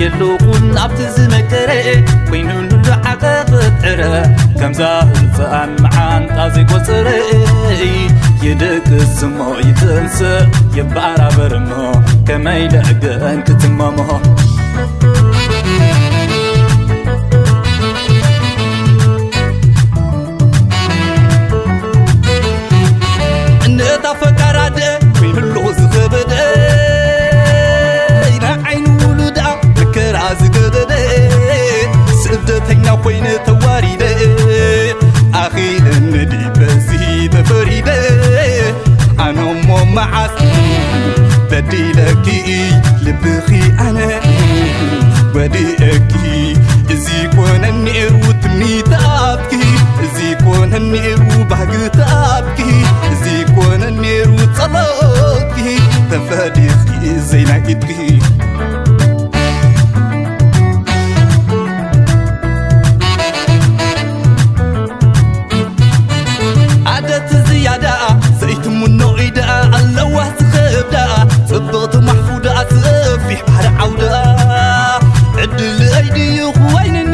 የለኹን ኣብቲ ዝመከረ ኮይኑ ንዓቐ ክጥዕረ ከምዛ ህፃን መዓንጣ ዘይቆፀረ ይደቅስ እሞ ይትንስእ ይበራበር እሞ ከመይ ደገን ክትመሞ እነታ ፈቃራ ደኣ ኮይኑሎ ዝኸበደ ንዓይኑ ውሉዳ መከራ ዝገደደ ስደተኛ ኮይነ ተዋሪደ ኣኺለኒ ድዩ በዚ ተፈሪደ ኣነ እሞ መዓስ በዲለኪ ልብኺ ኣነ ወዲእኪ እዚ ኮነ ነይሩ ትምኒታትኪ እዚ ኮነ ነይሩ ባህግታትኪ እዚ ኮነ ነይሩ ጸሎትኪ ተፈዲኽኪ ዘይናይ ኢድኪ ኣደት ዝያዳ ዘይትምኖ ኢዳ ኣለዋ ዝኸብዳ ጽብቕቲ ማሕፉዳ ሰፊሕ ባሕሪ ዓውዳ ዕድለይ ድዩ ክወይንኒ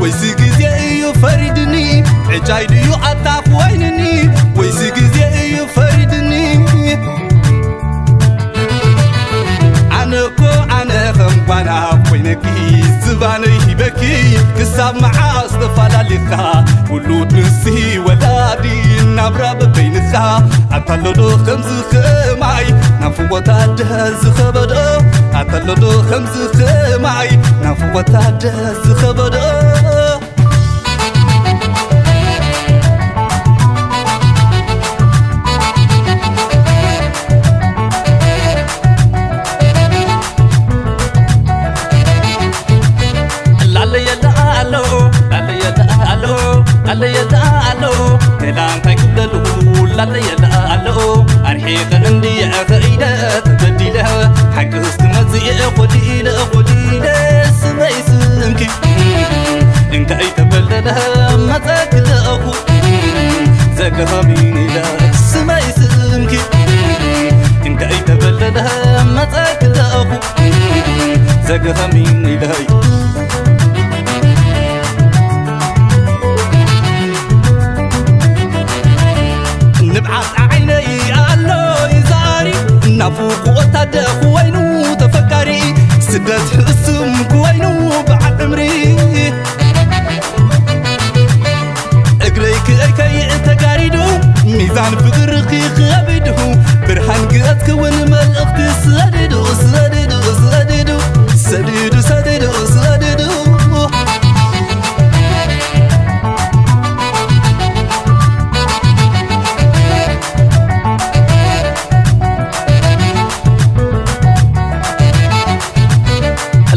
ወይሲ ግዜ እዩ ፈሪድኒ ዕጫይ ድዩ ኣታ ክወይንኒ ወይሲ ግዜ እዩ ፈሪድኒ ኣነ እኮ ኣነ ከም ጓና ኮይነኪ ዝባነይ ሂበኪ ክሳብ መዓስ ተፋላሊኻ ውሉድ ንስሂ ወላዲ ናብራ በበይንኻ ኣታሎዶ ከምዚ ከማይ ናፍቖት ኣደ ዝኸበዶ ኣታሎዶ ከምዚ ከማይ ናፍቖት ኣደ ዝኸበዶ ላለየላ ኣሎ ላለየላ ኣሎ ላለየላ ኣሎ ሌላ እንታይ ክብለሉ ላለየላ ኣሎ ኣርሒቐ እንድየ ኸኢደ ተበዲለ ሓቂ እስክመጽእ ኾሊለ ኾሊለ ስመይ ስምኪ እንታይ ተበደለ መጸክለኹ ዘገኸሚኒለ ስመይ ስምኪ እንታይ ተበደለ መጸክለኹ ዘገኸሚኒለይ ንብዓት ዓይነይ ኣሎ ይዛሪ ናፉቕ ወታደር ክወይኑ ተፈቃሪ ስደት ሕሱም ክወይኑ በዓል ዕምሪ እግረይ ክእከይ ተጋሪዱ ሚዛን ፍቅርኺ ከቢዱ ብርሃን ግእት ክውን መልእኽቲ ሰዲዱ ሰዲዱ ሰዲዱ ሰዲዱ ሰዲዱ ሰዲዱ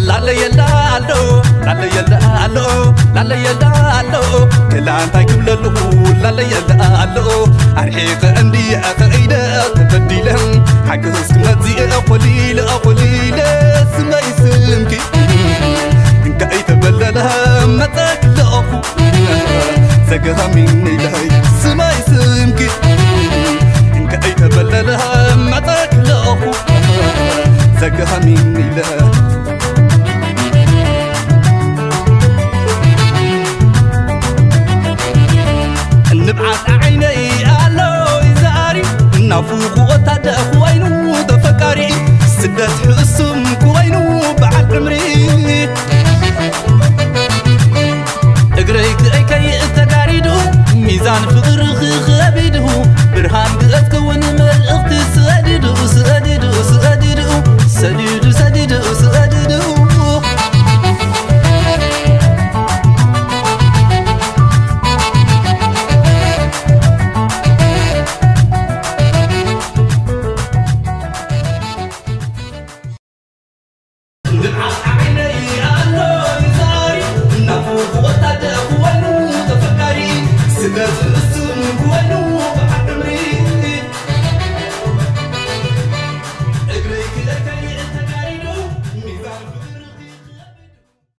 ላለየላ ኣሎ ላለየላ ኣሎ ላለየላ ኣሎ ገላ እንታይ ክብለሉ ላለየላ ኣሎ ኣርሒቐ እንድየ ኸኢደ ተበዲለ ሓቂ እስክመጽእ ኾሊለ ኾሊለ ስመይ ስምኪ እንታይ ተበለለ መጸክለኹ ዘገኸሚኒ ኢለይ ስመይ ስምኪ እንታይ ተበለለ መጸክለኹ ዘገኸሚኒ ኢለ ንብዓት ዓይነይ ኣሎ ይዛሪ ናፉቕ ወታደር ክወይኑ ተፈቃሪ ስደት ሕሱም ክወይኑ በዓል ዕምሪ እግረይ ክእከይ ተጋሪዱ ሚዛን ፍቅርኺ ከቢዱ ብርሃን ግእት ክውን መልእኽቲ ሰዲዱ ሰዲዱ ሰዲዱ ሰዲዱ ሰዲዱ ሰዲዱ